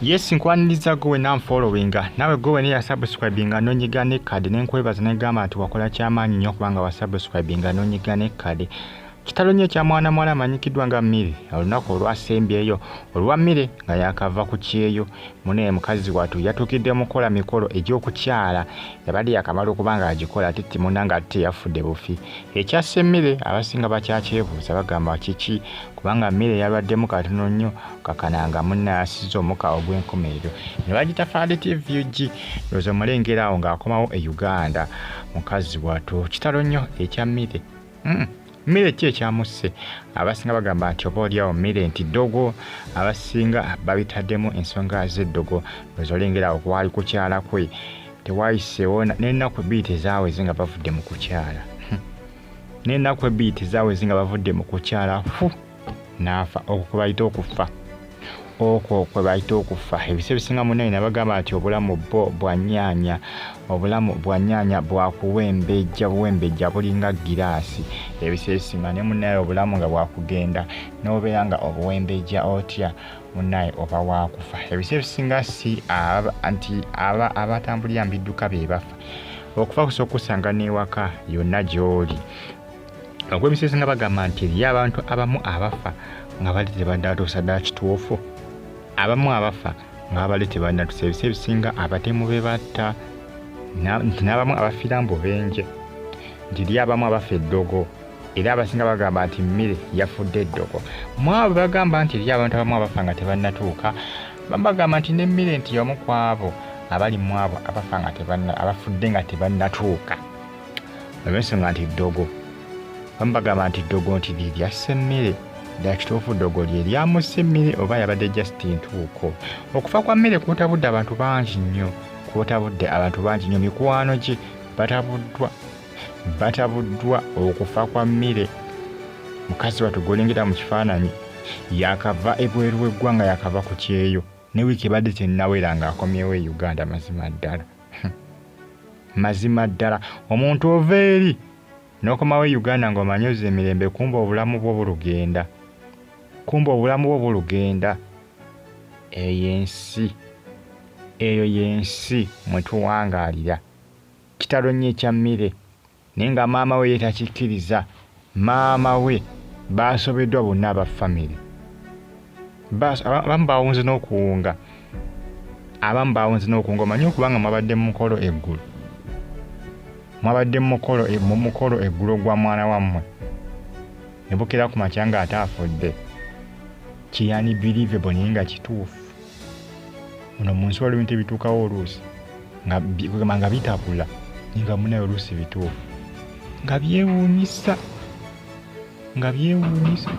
Yes, nkwaniriza gwe wena nfollowinga, naawe gwe wena eyasubscribinga n'onyiga n'ekkade, ne nkwebaza ne ngamba nti wakola kyamaanyi nnyo kubanga wasubscribinga n'onyiga n'ekkade. Kitalo nnyo ekya mwana muwala amanyikiddwa nga Milly. Olunaku olwasembyeyo olwa Milly nga yaakava ku kyeyo, munaye mukazi wattu yatuukidde mu kukola mikolo egy'okukyala. Yabadde yaakamala okuba ng'agikola ate ti munnange ate teyafudde bufi. Ekyasse Milly abasinga bakyakyebuuza bagamba kiki kubanga Milly yalwaddemu katono nnyo kakana nga munne asize omuka ogw'enkomerero ne bagita Fahad TV UG. Ndowooza omulengera awo ng'akomawo e Uganda mukazi wattu. Kitalo nnyo ekya Milly. Milly ki ekyamusse? Abasinga bagamba nti oba oliawo Milly nti ddogo, abasinga babitaddemu ensonga z'eddogo. Ndowooza olengera awo kwali kukyala kwe, tewayiseewo n'ennaku ebbiri tezaaweze nga bavudde mu kukyala. N'ennaku ebbiri tezaaweze nga bavudde mu kukyala, fu n'afa. Okwo kwe bayita okufa, okwo kwe bayita okufa. Ebisa ebisinga munnaye nabagamba nti obulamu bwo bwa nnyaanya, obulamu bwa nnyaanya bwakuwembejja buwembejja bulinga giraasi. Ebisa ebisinga ne munnaye obulamu nga bwakugenda n'obeera nga obuwembejja otya munnaye oba wakufa. Ebisa ebisinga si nti abatambulira mu bidduka be bafa. Okufa kusobola okusanga n'ewaka yonna gy'oli. Okw'ebisa ebisinga bagamba nti eriyo abantu abamu abafa nga bali tebannatuusa ddala kituufu. Abamu abafa nga bali tebannatuusa. Ebisa ebisinga abatemu be batta, nti n'abamu abafiira mu bubenje, nti eriyo abamu abafa eddogo. Era abasinga bagamba nti Milly yafudde eddogo. Mu abo bagamba nti eriyo abantu abamu abafa nga tebannatuuka, bagamba nti ne Milly nti y'omu ku abo abali mu abo abafa nga abafudde nga tebannatuuka. Olw'ensonga nti ddogo. Abamu bagamba nti ddogo nti lye lyasse Milly. Ddala kituufu ddogo lye lyamusse Milly oba yabadde just ntuuko? Okufa kwa Milly kutabudde abantu bangi nnyo, kutabudde abantu bangi nnyo. Mikwano gye batabuddwa, batabuddwa okufa kwa Milly. Mukazi wattu gw'olengera mu kifaananyi yakava ebweru w'eggwanga, yakava ku kyeyo, ne wiiki ebadde tennawera ng'akomyewo e Uganda. Mazima ddala, mazima ddala, omuntu ova eri n'okomawo e Uganda ng'omanyi ozza emirembe, kumba obulamu bwo bulugenda, kumba obulamu bwo bulugenda. Eyo ensi, eyo y'ensi mwe tuwangaalira. Kitalo nnyo ekya Milly, naye nga maama we ye takikkiriza. Maama we baasobeddwa bonna aba famire. Abamu baawunze n'okuwunga, abamu baawunze n'okuwunga. Omanyi okuba nga mwabadde mu mukolo eggulo, mwabadde mu mukolo eggulo gwa mwana wammwe, ne bukeera ku makya ng'ate afudde. Kiri unbelievable naye nga kituufu. Muno mu nsi waliwo ebintu ebituukawo oluusi nga bitabula, naye nga munnaye oluusi bituufu, nga byewuunyisa, nga byewuunyisa.